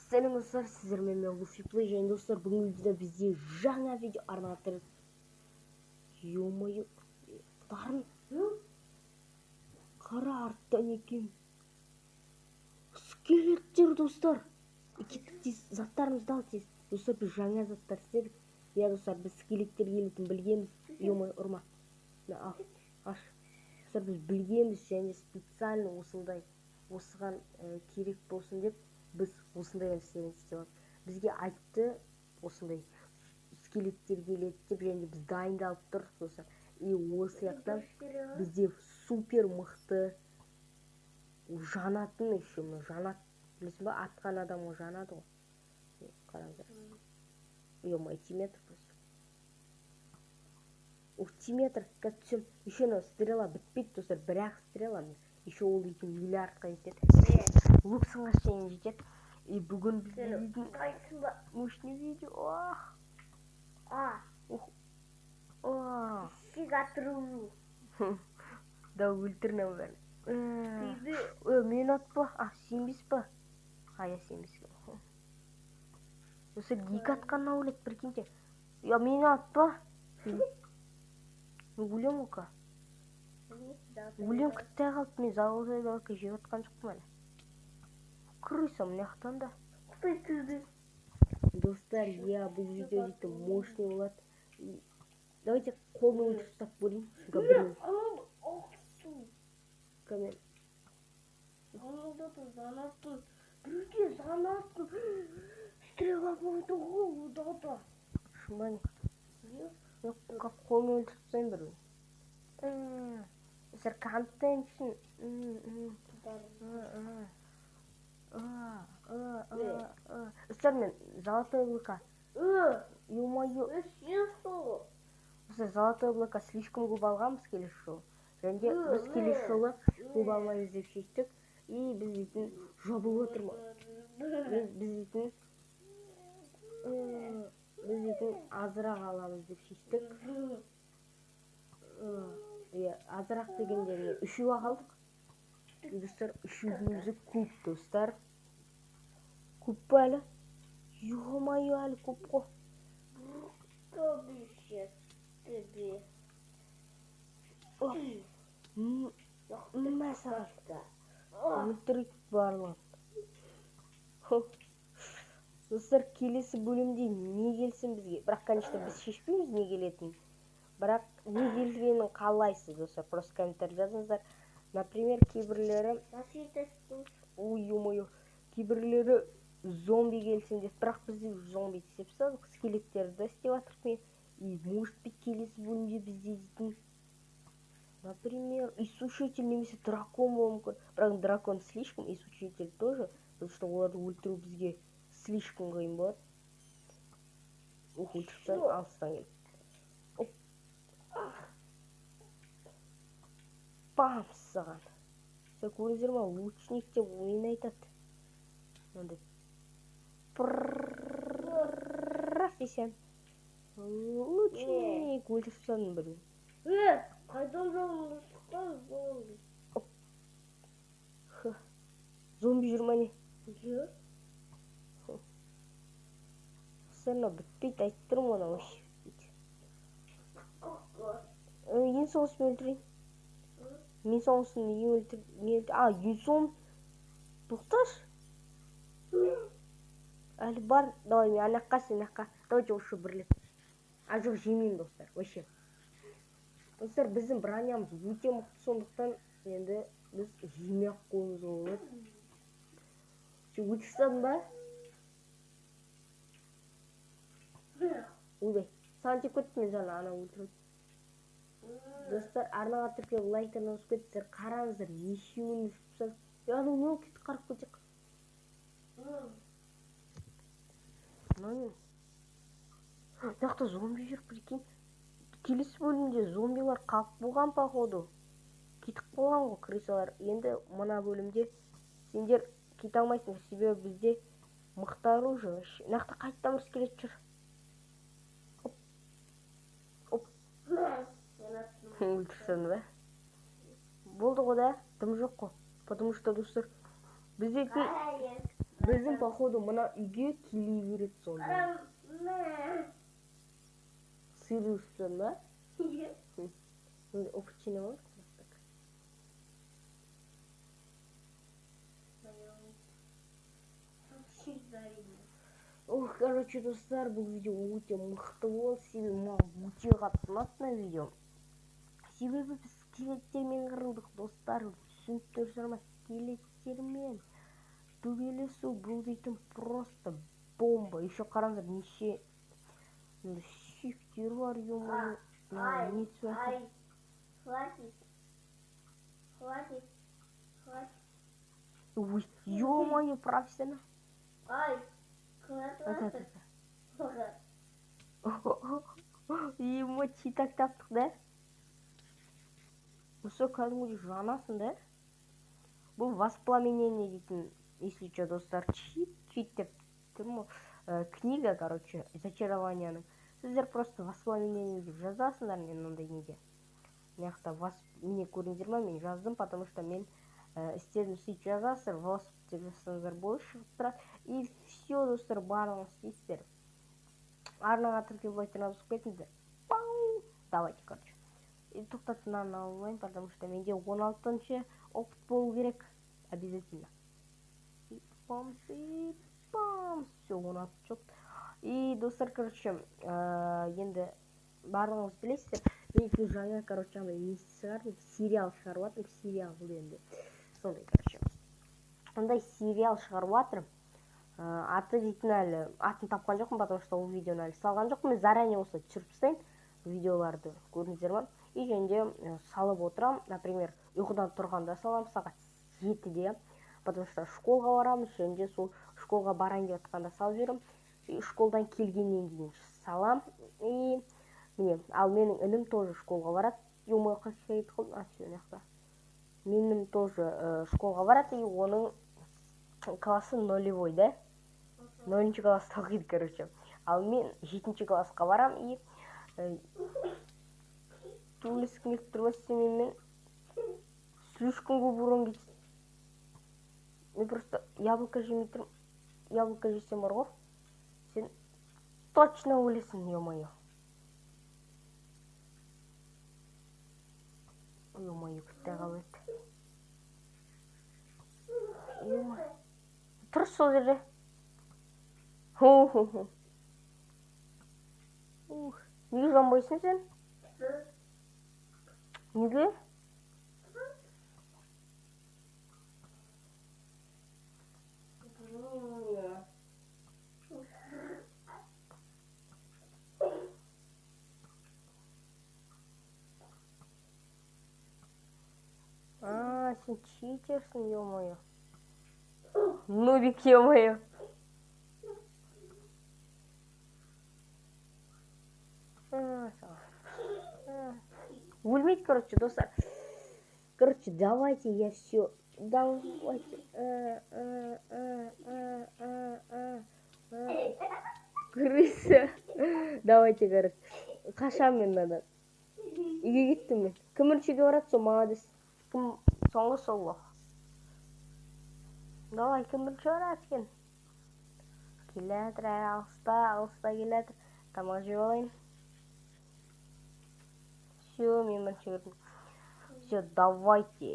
Сәлем, достар! Сіздермен мен, Луфи Плей. Және, достар, бүгінгі видеода бізде жаңа видео арналып. Ё-моё, Дарын, қара, арттан екен скелеттер. Достар, кеттік, тез заттарымызды ал, тез. Достар, біз жаңа заттар істедік. Иә, достар, біз скелеттер келетінін білгенбіз. Ё-моё, ұрма. Мә, ал, аш. Достар, біз білгенбіз және специально осындай, осыған керек болсын деп біз осындай нәрселерді істеп алдық. Бізге айтты, осындай скелеттер келеді деп, және біз дайындалып тұрдық, достар. И осы жақтан бізде супер мықты жанатын, еще мына жанады, білесің ба? Атқан адамға жанады ғой. Е, қараңыздар, ё-моё, тимей жатыр просто. Ух, тимей жатыр. Қазір түсемін. Еще мынау стрела бітпейді, достар, бір ақ стрела. Еще ол дейтін миллиардқа жетеді, лук сынға шейін жетеді. И бүгін бізде дейтін Қайсың ба? мощный видео. Ах! А, Ух, а! Сигатру. Да, өлтір мынаның бәрін. Тиді. Э, мені атпа. А, сенбес па? А, иә, сенбес. Достар, екі атқаннан өледі, прикиньте. Я, мені атпа, мен өлемін ғой. Өлем күтпей қалды. Мен золотой яблоко жеп жатқан жоқпын әлі. Крыса мына жақтан да. Құдай, тиді. Достар, иә, бұл видео дейтін мощный болады. И давайте қолмен өлтіріп тастап көрейін. Біреу Анау оқты. мен Анау да жанатын. Біреуде жанатын. Стрела болды ғой онда да. Шын ба, не? Мен қолмен өлтіріп тастайын біреуін. Достар, контент үшін. Достар, мен золотой яблоко, ё-моё. Достар, золотой яблоко слишком көп алғанбыз келесі жолы, және де біз келесі жолы көп алмаймыз деп шештік. И біз дейтін жабылып отыр ма, біз дейтін азырақ аламыз деп шештік. Иә, азырақ дегенде не, үшеу ақ алдық. И, достар, үшеудің өзі көп. Достар, көп па әлі? Ё-моё, әлі көп қой. Тебе. Мә саған, өлтірейік барлығын. Достар, келесі бөлімде не келсін бізге? Бірақ, конечно, біз шешпейміз не келетінін, бірақ не келгенін қалайсыз, достар? Просто комментарий жазыңыздар. Например, кейбіреулері, ой, ё-моё, кейбіреулері зомби келсін деп, бірақ біз зомби істеп тастадық, скелеттерді істеп жатырмық мен. И, может быть, келесі бөлімде бізде дейтін, например, иссушитель немесе дракон болуы мүмкін. Бірақ дракон слишком, иссушитель тоже, потому что оларды өлтіру бізге слишком қиын болады. Ух, өлтіріп тастадым алыстан келіп. Оп, бам саған! Сен көрдіңіздер ма, лучник деп ойын айтады. Мынандай десем, лучник. Өлтіріп тастадым біреуін. Е, қайдан зомби шыққан, зомби? Х. Зомби жүр ма, не? Жоқ. Достар, мынау бітпейді, айтып тұрмын ғой, мынау вообще бітпейді. Ең соңғысын өлтірейін. Мен соңғысын неге өлтір, не өлтір? А, ең соң, тоқташы, әлі бар. Давай, мен ана жаққа, сен мына жаққа. Давайте осы бірлеп. А, жоқ, жемеймін, достар, вообще. Достар, біздің бронямыз өте мықты, сондықтан енді біз жемей ақ қоюымызға болады. Сен өлтіріп тастадың ба? Ойбай, саған тиіп кетті. Мен жаңа ана өлтіріп. Достар, арнаға тіркеліп, лайктарын басып кетіңіздер. Қараңыздар, нешеуін өлтіріп тастадық. Е, анау не болып кетті? Қарап кетейік. Мынау не? Мына жақта зомби жүр, прикинь. Келесі бөлімде зомбилар қалып болған, походу, кетіп қалған ғой крысалар. Енді мына бөлімде сендер кете алмайсыңдар, себебі бізде мықты оружие вообще. Мына жақта қайтадан бір скелет жүр. Оп, оп, өлтіріп тастадым ба? Болды ғой да, дым жоқ қой. Потому что, достар, бізде біздің, походу. Походу, мына үйге келе береді сонда. Сыр өшіп ба? Опыт жинап алайық. Ох, короче, достар, бұл видео өте мықты болды, себебі маған өте қатты ұнады мына видео. Себебі біз скелеттермен қырылдық, достар, түсініп тұрсыздар ма, скелеттермен төбелесу бұл дейтін просто бомба. Еще қараңыздар, неше сүйектер бар, ё-моё. Не түсіп жатыр? Хватит. Хватит. Хватит. Ой, ё-моё, профессионал. Ай. Ема, читак таптық да? Осы кәдімгідей жанасың да? Бұл воспламенение дейтін, если что, достар, чит, чит деп тұрмын. Книга, короче, зачарованияның. Сіздер просто воспламенение деп жазасыңдар мен мынандай неде. Мына жақта міне көрдіңіздер ма, мен жаздым, потому что мен істедім, сөйтіп жазасыздар, восп деп жазсаңыздар болады, шығып тұрады. И все, достар, барлығын істейсіздер. Арнаға тіркеліп лайктарыңызды басып кетіңіздер. Пау! Давайте, короче. И тоқтат, мынаны алып алайын, потому что менде 16-шы опыт болу керек. Обязательно. И памс, и памс. Все, 16 жоқ. И, достар, короче, енді барлығыңыз білесіздер. Мен жаңа, короче, андай не шығардым, сериал шығарып жатырмын, сериал бұл енді. Сондай, короче. Ондай сериал шығарып жатырмын. Аты дейтін әлі, атын тапқан жоқпын, потому что ол видеоны әлі салған жоқпын. Мен заранее осылай түсіріп тастаймын видеоларды, көрдіңіздер ма? И және де салып отырамын, например, ұйқыдан тұрғанда саламын сағат 7-де, потому что школға барамыз, және де сол школға барайын деп жатқанда салып жіберемін. И школдан келгеннен кейін салам. И міне, ал менің інім тоже школға барады. Ё-моё, қашан кетіп қалдым? А, всё, мына жақта. Менің тоже школға барады, и оның классы нулевой, да? 0-ші класста оқиды, короче. Ал мен 7-ші классқа барам, и төбелескім келіп тұр ма сенімен? Слишком көп урон кетеді. Мен просто яблоко жемей тұрмын. Яблоко жесем бар ғой, сен точно өлесің, ё-моё. Ё-моё, бітті қалып еді. Ё-моё. Тұр сол жерде. Ху-ху-ху. Ух, неге жанбайсың сен? Неге? А, сен читерсің, ё-моё. Нубик, ё-моё. Өлмейді, короче, достар. Короче, давайте я все. Давайте. Крыса. Давайте, короче. Қашам мен мынадан. Үйге кеттім мен. Кім бірінші үйге барады, сол молодец. Кім соңғы, сол лох. Давай, кім бірінші барады екен? Келе жатыр, әлі алыста, алыста келе жатыр. Тамақ жеп алайын. Все, мен бірінші кірдім. Все, давайте.